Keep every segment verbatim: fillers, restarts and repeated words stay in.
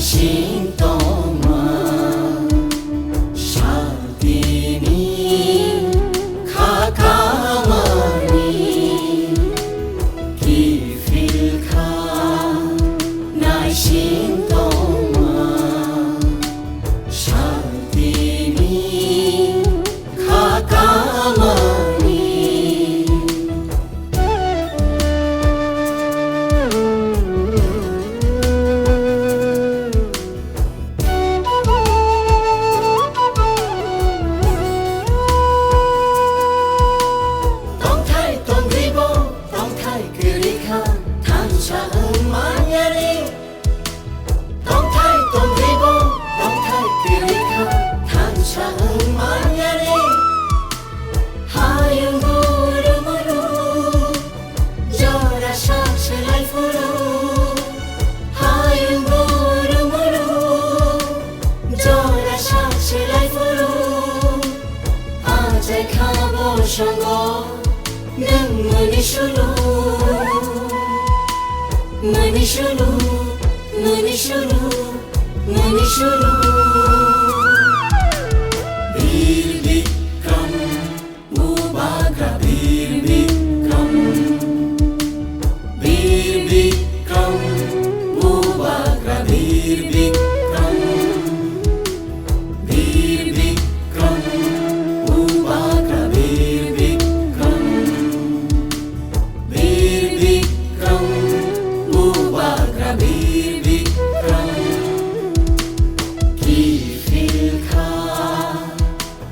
Sing tongma, shaltini kha kamani kiphil kha, naising tongma, shaltini kha kamani. Tongthai tongribo, tongthai kwrwi kha, thansa wng manyani. Tongthai tongribo, tongthai kwrwi kha, thansa wng manyani. Hayung guru muru, jora sak selai phuru. Hayung guru muru, jora sak selai phuru. Achai kha bosongo, nwng mani sulu. Mani sulu, mani sulu, mani sulu. Bir Bikram, Bubagra Bir Bikram. Bir Bikram, Bubagra Bir Bikram. Bir Bikram, Bubagra Bir Bikram. Bir Bikram, Bubagra Bir Bikram. Kiphil kha,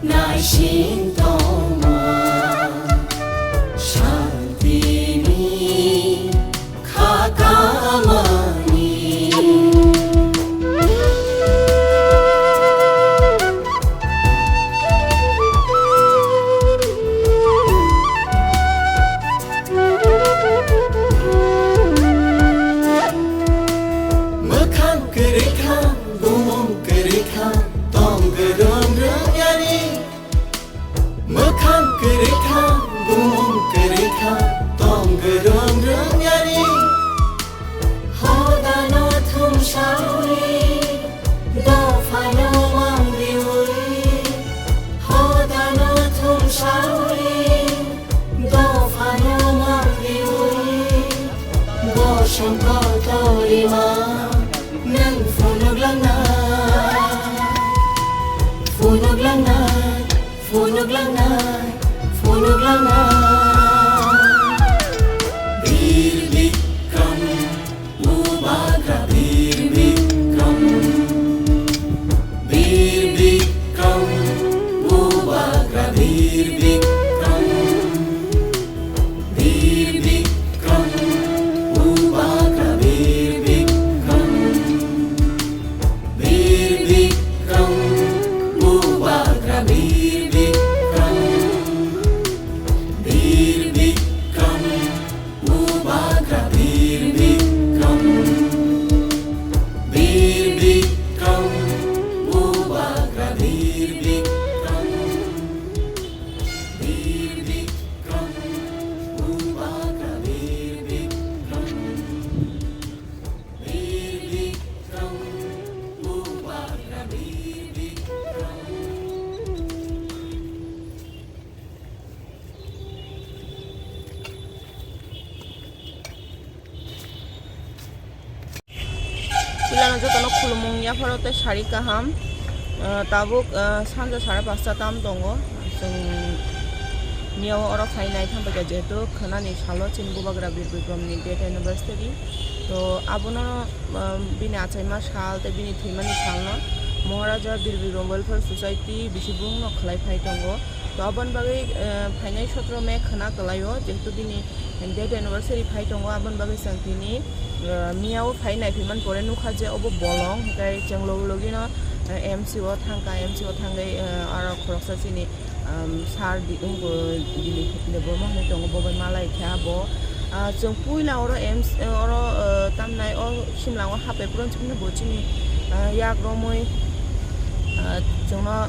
naising tongma, shaltini kha kamani. Mwkhang kwrwi kha, bumung kwrwi kha, tong kwrwng rwng yani. Mwkhang kwrwi kha, bumung kwrwi kha, tong kwrwng rwng yani. Hodano thumsawi, dophano mangriwi. Hodano thumsawi, dophano mangriwi. Bosong kotorima, nwng phunuklangnai, phunuklangnai. Phunuklangnai, phunuklangnai. Bir Bikram, Bubagra Bir Bikram. Bir Bikram, Bubagra Bir Bikram. Bir Bikram, Bubagra Bir Bikram. Bir Bikram, Bubagra Bir Bikram. Bir Bikram, Bubagra Bir Bikram. Bir Bikram, Bubagra Bir Bikram. Bir Bikram, Bubagra Bir Bikram. Bir Bikram, Bubagra Bir Bikram. Puilano jotono khulumung yapharo tei sari kaham. Ah, tabuk, ah, sanja sare pasta tam tongo. Chwng miyao oro phai nai thang paikha, jehetu khwnani salo chini Bubagra Bir Bikramni death anniversary. To abono, ah, bini achaima sal tei bini thwimani salno Maharaja Bir Bikram Welfare Society bisibungno khlai phai tongo. To aboni bagwi, ah, phainai sotro May khwna kwlaio, jehetu bini death anniversary phai tongo, aboni bagwi chwng tini, ah, miyao phai naiphiman pore nukha je obo bolong, hwnkhe chwng logi logino, ah, M C o thangkha, M C o thangwi, ah, aro khoroksa chini, um, sir di-, wngkha Dilip Debbarma hinwi tongo, bo bai malai kha bo. Ah, chwng puila oro M C, oro, ah, tamnai o simla o hapai phuru chini bo chini, ah, yak romwi, ah, chwngno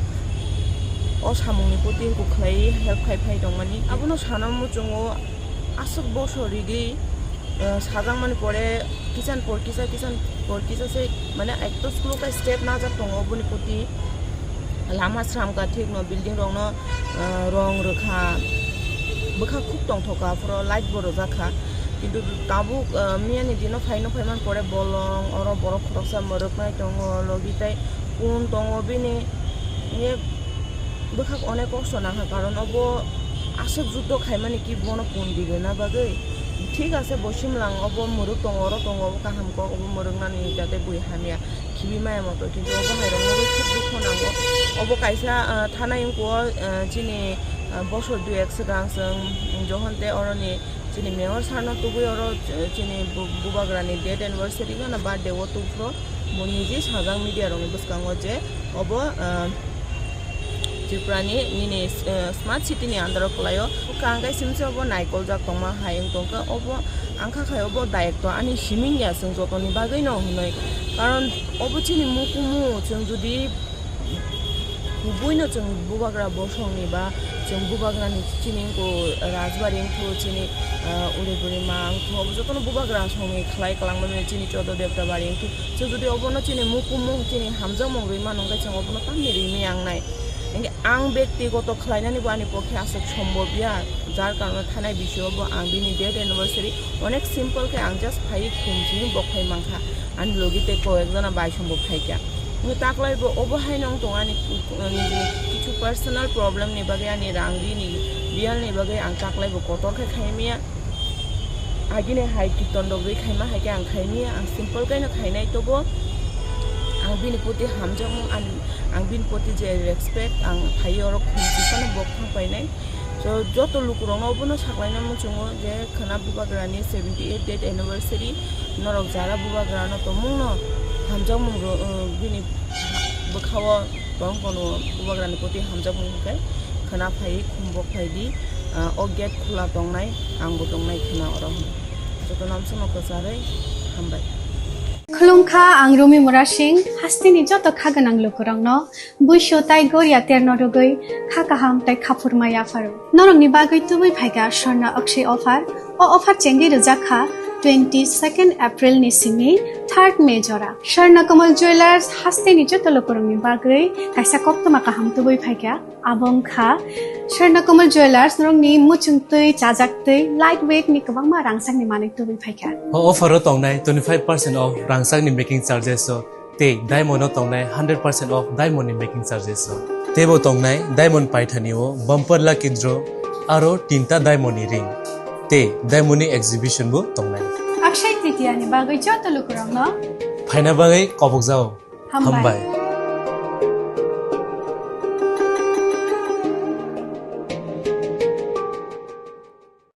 o samungni poti kok khlai help khai phai tongmani. Abono sana muchungo aswk bosor ridi Uh, sajak mani pore kisan por kisa, kisan por kisa se, mane ekto slow khe step najak tongo, oboni poti lama sram kha thik no, building rok no, uh, rong rwkha, bwkha khub tongthok kha, aphuru light bo rwjak kha, kintu tabuk, uh, miyani dino phaino phaiman pore bolong oro borok khoroksa mwrwknai tongo, logi tei kun tongo bini, ye bwkhak onek kosto nangkha, karon obo aswk juddo khaimani ki bono kun dibe na bagwi. Thik ase, bo simlang obo mwrwk tongo, oro tongo, obo kaham kok, obo mwrwknani jate bui hamya khibi maya moto, kintu obo hairokno rw khub dukho nango. Obo kaisa, ah, thana ingkuo, ah, chini, ah, bosor dui ek swkang chwng, mm, johon tei oroni chini mayor sir no tubui oro, eh, chini bu-, bubagrani death anniversary gana birthday o tubphro bo niji sajak media rokni bwskango je obo, eh, Tripura ni nini, eh, smart city ni under o kwlaio. Bwkha ang khe simse obo naikoljak tongma hai wng tongkha. Obo ang kha khai obo dayokto ani siming ya, chwng jotoni bagwi no hwnwi. Karon obo chini mukumu, chwng jodi Kubuino chwng bubagra bosongni ba chwng bubagrani chini wngkha Rajbari wngkha chini, ah, Udaipuri ma wngkha, obo jotono bubagra songni khlai kwlangmani chini Chodo Debda bari wngkha. Chwng jodi obono chini mukumu chini hamjakmung rwi mano hwnkhe chwng obono tamni rimi ang nai. Hwnkhe ang bektigoto khlainani bo ani pokhe aswk sombobya, jar karone thanai bisingo bo ang bini death anniversary onek simple khe ang just phaiwi khum simi bok phai mankha. Ani logi tei koyek jona bai songbo phaikha. Wngwi taklai bo obo haino wng tongo ani, ani kichu personal problem ni bagwi, ani rang rini biyal ni bagwi ang taklai bo kotor khe khaimya. Agini hai kiton rogwi khaima hai khe ang khaimya, ang simple khe no khainai tobo. Ang bini poti hamjakmung, ang, ang bini poti je respect ang phaiwi oro khum sisano bok thang painai. So, joto lukurokno obono saklaina muchungo je khwna bubagrani seventy eight death anniversary, norok jara bubagrano tongmungno hamjakmung rw-, uh, bini bwkhao tong kono bubagrani poti hamjakmung hwnkhe khwna phaiwi khumbok phaidi, uh, o gate khula tongnai, angbo tongnai khwna oro hwn. Jotono amsongno kwcharwi hambai. Khulumkha, ang Rumi Murasing, hasteni joto kha gwnang lukurokno Buisu tai goria terno rwgwi kha kaham tai khaphurma yapharo. Norokni bagwi tubui phaikha Swarna Akshay offer. O offer chengwi rwjakha twenty second April ni simi third May jora. Swarna Kamal Jewellers hasteni joto lukurokni bagwi kaisa koktwma kaham tubui phaikha. Abo wngkha Swarna Kamal Jewellers, norokni muchungtwi, chajaktwi, light weight ni kwbangma rangchakni manwi tubui phaikha. O offer o tongnai twenty five percent off rangchakni making charges o. Tei diamond o tongnai hundred percent off diamond ni making charges o. Teibo tongnai diamond paithani o bumper lucky draw aro tinta diamond ni ring. Tei diamond ni exhibition bo tongnai. Akshay Tritiya ni bagwi joto lukurokno phaina bagwi kobokjao. Hambai. Hambai.